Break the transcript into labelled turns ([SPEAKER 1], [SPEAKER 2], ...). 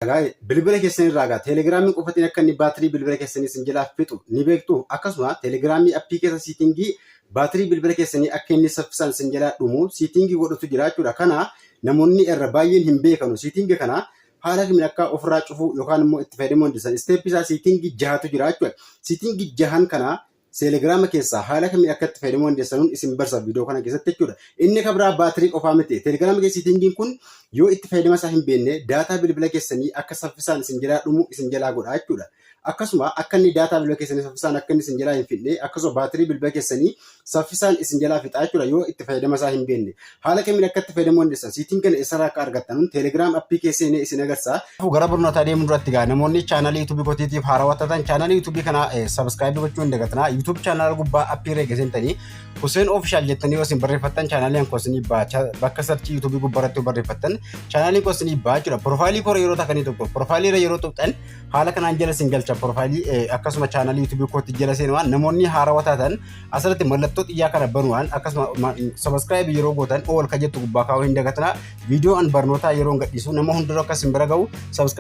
[SPEAKER 1] Bilbila keessan irraa egaa teelegiraamii qofatiin akka inni baatirii bilbila keessanii isin jalaa fixu ni beektu. Akkasuma teelegiraamii appii keessa setting baatirii bilbila keessanii akka inni saffisaan isin jalaa dhumu setting godhutu jira jechuudha. Kana namoonni irra baay'een hin beekanu. Setting kana haala kamiin akka ofirraa cufuu yookaan immoo itti fayyadamuu dandeessan. Step isaa setting jahatu jira jechuudha. Setting jahan kana teelegiraama keessaa haala kamiin akka itti fayyadamuu dandeessanuun isin barsa viidiyoo kana keessatti jechuudha. Inni kan biraa baatirii qofaa miti. Teelegiraama keessa settingiin kun yoo itti fayyadama isaa hin beekne data bilbila keessanii akka saffisaan isin jalaa dhumu isin jalaa godha jechuudha. Akkasuma akka inni data bilbila keessanii saffisaan akka inni isin jalaa hin fixne, akkasuma baatirii bilbila keessanii saffisaan isin jalaa fixa jechuudha yoo itti fayyadama isaa hin beekne. Haala kamiin akka itti fayyadamuu dandeessan, setting kana eessarraa akka argattan teelegiraam appii keessa isin agarsiisa. Gara barnootaa deemuu duratti gaa namoonni chaanalii yuutuubii kootiitiif haarawaa taatan chaanalii yuutuubii kana subscribe gochuu hin dagatinaa. YouTube channel gubbaa appii irra eegasentanii Hussein Official jettanii yoo isin barreeffattan chaanaliin koo isinii ba'a. Bakka search yuutuubii gubbaarratti yoo barreeffattan chaanaliin koo isinii ba'a jechuudha. Profile koo yeroo takkanii tokko profile irra yeroo tuqxan haala kanaan jala isin galcha. Profile akkasuma chaanalii yuutuubii kootti jala seenuwaan namoonni haarawaa taatan asirratti mallattoo xiyyaa kana banuwaan akkasuma subscribe yeroo gootan all ka jettu gubbaa kaa'uu hin dagatinaa. Viidiyoo an barnootaa yeroo gadhiisu nama hundarra akka isin bira ga'u.